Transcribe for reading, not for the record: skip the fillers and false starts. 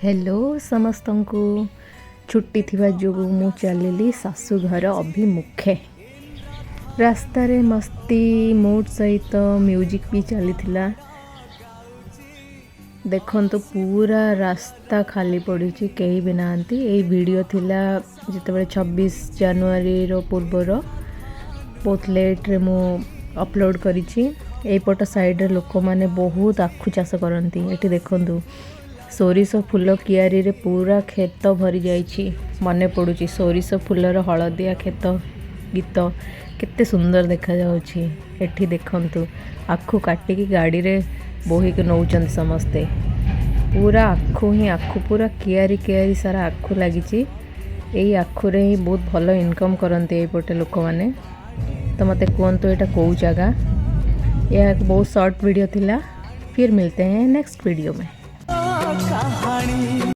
Hello ସମସ୍ତଙ୍କୁ। ଛୁଟି ଥିବା ଯୋଗୁଁ ମୁଁ ଚାଲିଲି ଶାଶୁଘର ଅଭିମୁଖେ। ରାସ୍ତାରେ ମସ୍ତି ମୁଡ୍ ସହିତ ମ୍ୟୁଜିକ୍ ବି ଚାଲିଥିଲା। ଦେଖନ୍ତୁ, ପୁରା ରାସ୍ତା ଖାଲି ପଡ଼ିଛି, କେହି ବି ନାହାନ୍ତି। ଏଇ ଭିଡ଼ିଓ ଥିଲା ଯେତେବେଳେ 26 ଜାନୁଆରୀର ପୂର୍ବର, ବହୁତ ଲେଟ୍ରେ ମୁଁ ଅପଲୋଡ଼ କରିଛି। ଏଇପଟ ସାଇଡ଼୍ରେ ଲୋକମାନେ ବହୁତ ଆଖୁ ଚାଷ କରନ୍ତି। ଏଠି ଦେଖନ୍ତୁ, ସୋରିଷ ଫୁଲ କିଆରିରେ ପୁରା କ୍ଷେତ ଭରି ଯାଇଛି। ମନେ ପଡ଼ୁଛି ସୋରିଷ ଫୁଲର ହଳଦିଆ କ୍ଷେତ ଗୀତ, କେତେ ସୁନ୍ଦର ଦେଖାଯାଉଛି। ଏଠି ଦେଖନ୍ତୁ, ଆଖୁ କାଟିକି ଗାଡ଼ିରେ ବୋହିକି ନେଉଛନ୍ତି ସମସ୍ତେ। ପୁରା ଆଖୁ ହିଁ ଆଖୁ, ପୁରା କିଆରି କିଆରି ସାରା ଆଖୁ ଲାଗିଛି। ଏଇ ଆଖୁରେ ହିଁ ବହୁତ ଭଲ ଇନକମ୍ କରନ୍ତି ଏଇପଟେ ଲୋକମାନେ। ତ ମୋତେ କୁହନ୍ତୁ, ଏଇଟା କେଉଁ ଜାଗା? ଏହା ଏକ ବହୁତ ସର୍ଟ ଭିଡ଼ିଓ ଥିଲା। फिर मिलते हैं नेक्स्ट वीडियो में। କାହାଣୀ।